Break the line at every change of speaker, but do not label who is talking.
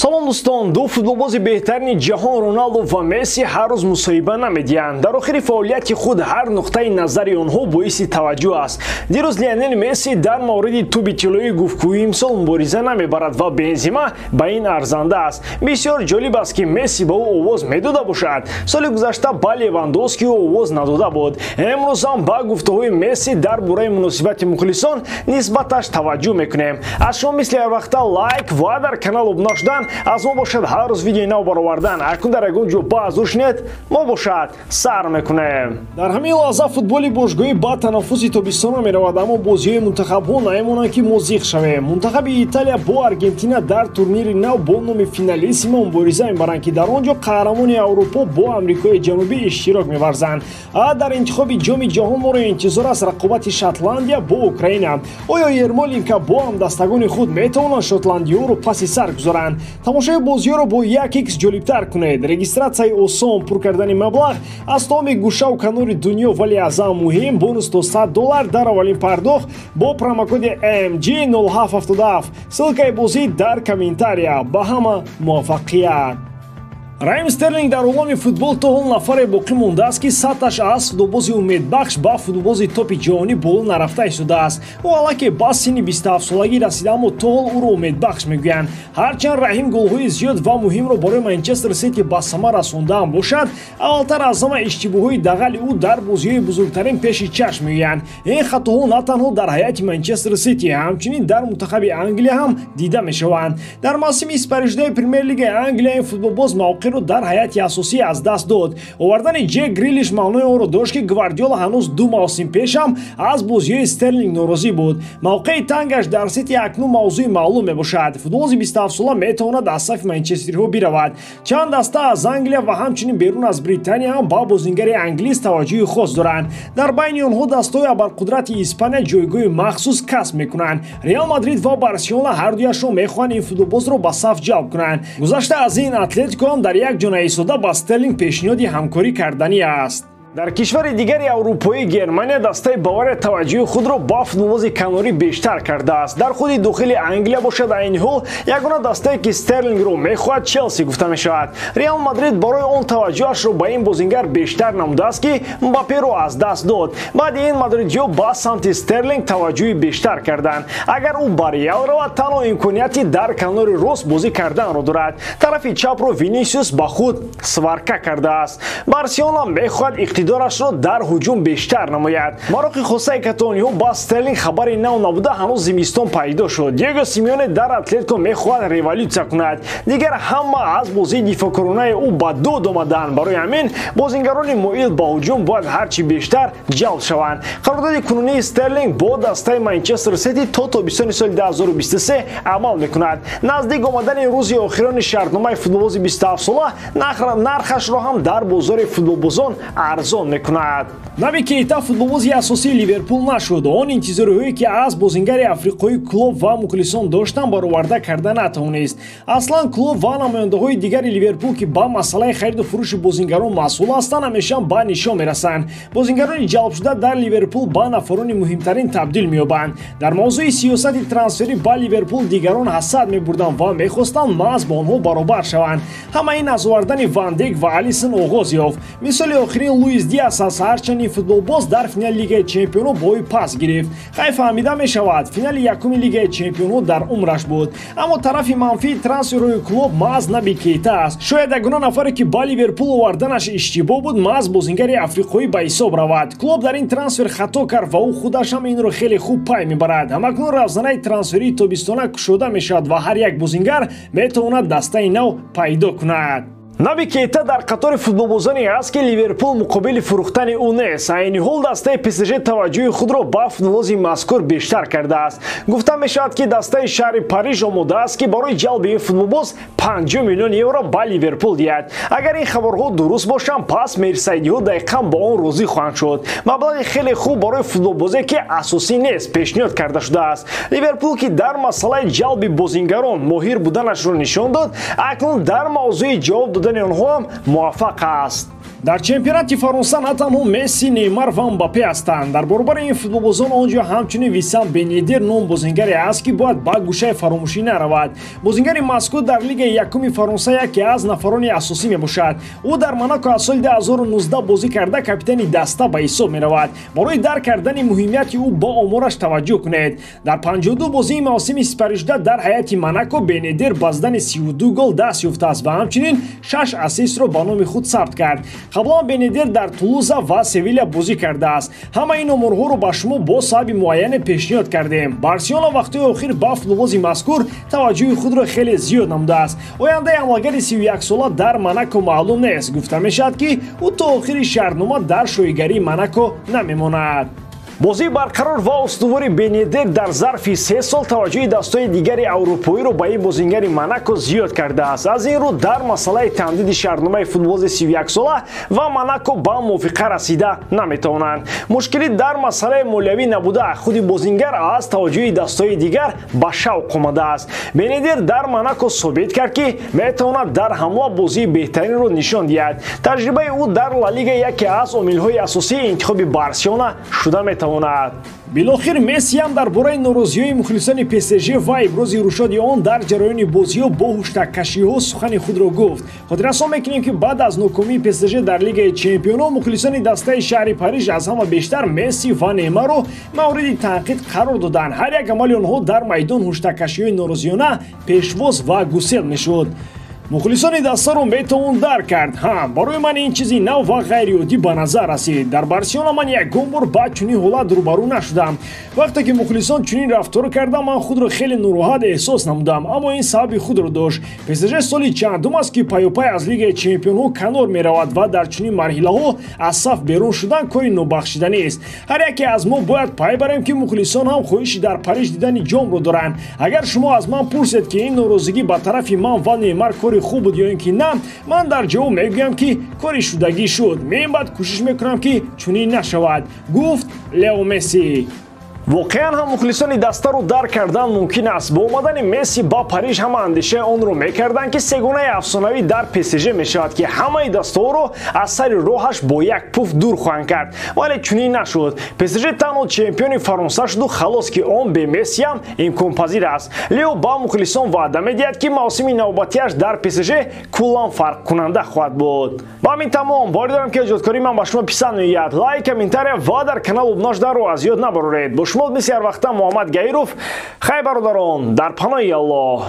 Салом дӯстон, ду футболбози беҳтарини ҷаҳон Роналду ва Месси ҳар рӯз мусоҳиба намедиҳанд. Дар охири фаъолияти худ ҳар нуқтаи назари онҳо боиси таваҷҷӯҳ аст. Дирӯз Лионел Месси дар мавриди тӯби тиллоӣ гуфт, ки ӯ имсол мубориза намебарад ва Бензима ба ин арзанда аст. Бисёр ҷолиб аст, ки Месси ба ӯ овоз медода бошад. Соли гузашта ба Левандовски ӯ овоз надода буд. Имрӯз ҳам ба гуфтаҳои Месси дар бораи муносибати мухлисон нисбаташ таваҷҷӯҳ мекунем. Аз шумо мисли ҳар вақта лайк ва дар канал обуна шудан, аз мо бошад ҳар рӯз видеои нав баровардан. Акнун дар ягон ҷо баъзур шинед, мо бошад сар мекунем. Дар ҳамин лаҳза футболи бошгоҳӣ ба танаффуси тобистона меравад, аммо бозиҳои мунтахабҳо намемонанд, ки мо зиқ шавем. Мунтахаби Италия бо Аргентина дар турнири нав бо номи Финалиссимо мубориза мебаранд, ки дар он ҷо қаҳрамони Аврупо бо Амрикои Ҷанубӣ иштирок меварзанд. Дар интихоби Ҷоми ҷаҳон моро интизор аст рақобати Шотландия бо Украина. Оё Ермоленко бо ҳамдастагони худ метавонанд шотландиёро паси сар гузоранд? Тамошои бозиҳоро бо 1x ҷолибтар кунед. Регистратсияи осон, пур кардани маблағ аз тамоми гӯшаву канори дунё, вале аз ҳама муҳим бонус то $100 дар аввалин пардохт бо промокоди MG0777. Ссылкаи бозӣ дар комментария. Ба ҳама муваффақият! Раҳим Стерлинг дар олами футбол то ҳол нафаре боқӣ мондааст, ки сатҳаш аз футболбози умедбахш ба футболбози топи ҷаҳонӣ боло нарафта истодааст. Ӯ аллакай ба синни 27-солагӣ расида, аммо то ҳол ӯро умедбахш мегӯянд. Ҳарчанд Раҳим голҳои зиёд ва муҳимро барои Манчестер Сити ба самар расондаам бошад, аввалтар аз ҳама иштибоҳҳои дағали ӯ дар бозиҳои бузургтарин пеши чашм меоянд. Ин хатоҳо на танҳо дар ҳайати Манчестер Сити, ҳамчунин дар мунтахаби Англия ҳам дида мешаванд. Дар мавсими сипаришудаи Премер-лигаи Англия ин футболбоз мавқеъро дар ҳайати асосӣ аз даст дод. Овардани Ҷек Грилиш маънои онро дошт, ки Гвардиола ҳанӯз ду мавсим пеш ҳам аз бозиҳои Стерлинг норозӣ буд. Мавқеи тангаш дар Сити акнун мавзӯи маълум мебошад. Футболбози 27-сола метавонад аз сафи манчестериҳо биравад. Чанд даста аз Англия ва ҳамчунин берун аз Британия ҳам ба бозингари англис таваҷҷӯҳи хос доранд. Дар байни онҳо дастаҳои абарқудрати Испания ҷойгоҳи махсус касб мекунанд. Реал Мадрид ва Барселона ҳардуяшон мехоҳанд ин футболбозро ба саф ҷалб кунанд. Гузашта аз ин, Атлетико ҳам дар як ҷо наистода ба Стерлинг пешниҳоди ҳамкорӣ карданӣ аст. Дар кишвари дигари аврупоӣ Германия дастаи Бавария таваҷҷӯҳи худро ба футболбози канорӣ бештар кардааст. Дар худи дохили Англия бошад, айни ҳол ягона дастае, ки Стерлингро мехоҳад, Челси гуфта мешавад. Реал Мадрид барои он таваҷҷӯҳашро ба ин бозингар бештар намудааст, ки Мбапперо аз даст дод. Баъди ин мадридиҳо ба самти Стерлинг таваҷҷӯҳи бештар карданд. Агар ӯ ба Реал равад, танҳо имконияти дар канори рост бозӣ карданро дорад. Тарафи чапро Винисиус ба худ сварка кардааст. Барселона мехоҳад иқтидорашро дар ҳуҷум бештар намояд. Мароқи хосаи каталониҳо ба Стерлинг хабари нав набуда, ҳанӯз зимистон пайдо шуд. Диего Симеоне дар Атлетико мехоҳад революсия кунад. Дигар ҳама аз бозии дифоъкоронаи ӯ ба дод омаданд. Барои ҳамин бозингарони моил ба ҳуҷум бояд ҳарчи бештар ҷалб шаванд. Қарордоди кунунии Стерлинг бо дастаи Манчестер Сити то тобистони соли 2023 амал мекунад. Наздик омадани рӯзи охирони шартномаи футболбози 27-сола нархашро ҳам дар бозори футболбозон арзон мекунад. Наби Кейта футболбози асосии Ливерпул нашуд. Он интизориҳое, ки аз бозингари африқоӣ Клоп ва мухлисон доштанд, бароварда карда натавонист. Аслан Клоп ва намояндаҳои дигари Ливерпул, ки ба масъалаи хариду фурӯши бозингарон масъул ҳастанд, ҳамеша ба нишон мерасанд. Бозингарони ҷалбшуда дар Ливерпул ба нафарони муҳимтарин табдил меёбанд. Дар мавзӯи сиёсати трансферӣ ба Ливерпул дигарон ҳасад мебурданд ва мехостанд маҳз ба онҳо баробар шаванд. Ҳама ин аз овардани Ван Дейк ва Алисон оғоз ёфт. Мисоли охирин Луис Диас аст, ҳарчанд ин футболбоз дар финали Лигаи Чемпионҳо бои пас гирифт. Хай фаҳмида мешавад, финали якуми Лигаи Чемпионҳо дар умраш буд. Аммо тарафи манфии трансферҳои Клоп маҳз Наби Кейта аст. Шояд ягона нафаре, ки ба Ливерпул оварданаш иштибоҳ буд, маҳз бозингари африқоӣ ба ҳисоб равад. Клоп дар ин трансфер хато кард ва ӯ худаш ҳам инро хеле хуб пай мебарад. Ҳамакнун равзанаи трансферии тобистона кушода мешавад ва ҳар як бозингар метавонад дастаи нав пайдо кунад. Наби Кейта дар қатори футболбозоне аст, ки Ливерпул муқобили фурӯхтани ӯ нест. Айни ҳол дастаи ПСЖ таваҷҷӯҳи худро ба футболбози мазкур бештар кардааст. Гуфта мешавад, ки дастаи шаҳри Париж омода аст, ки барои ҷалби ин футболбоз 50 миллион евро ба Ливерпул диҳад. Агар ин хабарҳо дуруст бошанд, пас мерсайдиҳо дақиқан ба он розӣ хоҳанд шуд. Маблағи хеле хуб барои футболбозе, ки асосӣ нест, пешниҳод карда шудааст. Ливерпул, ки дар масъалаи ҷалби бозингарон моҳир буданашро нишон дод, акнун дар мавзӯи ҷавоб додани онҳо ҳам муваффақ аст. Дар чемпионати Фаронса на танҳо Месси, Неймар ва Мбаппе ҳастанд. Дар баробари ин футболбозон он ҷо ҳамчунин Висам Бен-Йеддер ном бозингаре аст, ки бояд ба гӯшаи фаромӯшӣ наравад. Бозингари мазкур дар Лигаи якуми Фаронса яке аз нафарони асосӣ мебошад. Ӯ дар Монако аз соли 2019 бозӣ карда, капитани даста ба ҳисоб меравад. Барои дарк кардани муҳимияти ӯ ба омораш таваҷҷӯҳ кунед. Дар 52 бозии мавсими сипаришуда дар ҳайати Монако Бен-Йеддер ба задани 32 гол даст ёфтааст ва ҳамчунин 6 ассистро ба номи худ сабт кард. Қаблан Бен-Йеддер дар Тулуза ва Севиля бозӣ кардааст. Ҳамаи ин оморҳоро ба шумо бо сабаби муайяне пешниҳод кардем. Барселона вақтҳои охир ба футболбози мазкур таваҷҷӯҳи худро хеле зиёд намудааст. Ояндаи ҳамлагари 31-сола дар Монако маълум нест. Гуфта мешавад, ки ӯ то охири шартнома дар шоҳигарии Монако намемонад. Бозии барқарор ва устувори Бен-Йеддер дар зарфи 3 сол таваҷҷӯҳи дастҳои дигари аврупоиро ба ин бозингари Монако зиёд кардааст. Аз ин рӯ дар масъалаи тамдиди шартномаи футболбози 31-сола ва Монако ба мувофиқа расида наметавонанд. Мушкилӣ дар масъалаи молиявӣ набуда, худи бозингар аз таваҷҷӯҳи дастҳои дигар ба шавқ омадааст. Бен-Йеддер дар Монако собит кард, ки метавонад дар ҳамла бозии беҳтаринро нишон диҳад. Таҷрибаи ӯ дар Ла Лига яке аз омилҳои асосии интихоби Барселона шуда метавонад. Билохир Месси ҳам дар бораи норозиҳои мухлисони ПСЖ ва ибрози рӯшоди он дар ҷараёни бозиҳо бо ҳуштаккашиҳо сухани худро гуфт. Хотиррасон мекунем, ки баъд аз нокомии ПСЖ дар Лигаи чемпионҳо мухлисони дастаи шаҳри Париж аз ҳама бештар Месси ва Неймарро мавриди танқид қарор доданд. Ҳар як амали онҳо дар майдон ҳуштаккашиҳои норозиёна пешвоз ва гусел мешуд. Мухлисони дастаро метавон дарк кард. Ҳа, барои ман ин чизи нав ва ғайриоддӣ ба назар расид. Дар Барселона ман ягон бор ба чунин ҳолат рӯбарӯ нашудам. Вақте ки мухлисон чунин рафтор карда, ман худро хеле нороҳат эҳсос намудам, аммо ин сабаби худро дошт. ПСЖ соли чандум аст, ки паёпай аз Лигаи чемпионҳо канор меравад ва дар чунин марҳилаҳо аз саф берун шудан кори нобахшиданист. Ҳар яке аз мо бояд пай барем, ки мухлисон ҳам хоҳиши дар Париж дидани ҷомро доранд. Агар шумо аз ман пурсед, ки ин норозигӣ ба тарафи ман ва Неймар кори хуб буд ё ин ки на, ман дар ҷавоб мегӯям, ки кори шудагӣ шуд. Мен баъд кӯшиш мекунам, ки чунин нашавад, гуфт Лео Месси. Воқеан ҳам мухлисони дастаро дарк кардан мумкин аст. Бо омадани Месси ба Париж ҳама андешаи онро мекарданд, ки сегонаи афсонавӣ дар ПСЖ мешавад, ки ҳамаи дастаҳоро аз сари роҳаш бо як пуф дур хоҳанд кард, вале чунин нашуд. ПСЖ танҳо чемпиони Фаронса шуду халос, ки он бе Месси ҳам имконпазир аст. Лео ба мухлисон ваъда медиҳад, ки мавсими навбатиаш дар ПСЖ куллан фарқкунанда хоҳад буд. Ба ҳамин тамом. Боварӣ дорам, ки эҷодкории ман ба шумо писанд меояд. Лайк, комментария ва дар канал обуна шуданро аз ёд набароред. Бо шумо мисли ҳар вақта Муҳаммад Гаиров. Хай, бародарон, дар паноҳи Аллоҳ.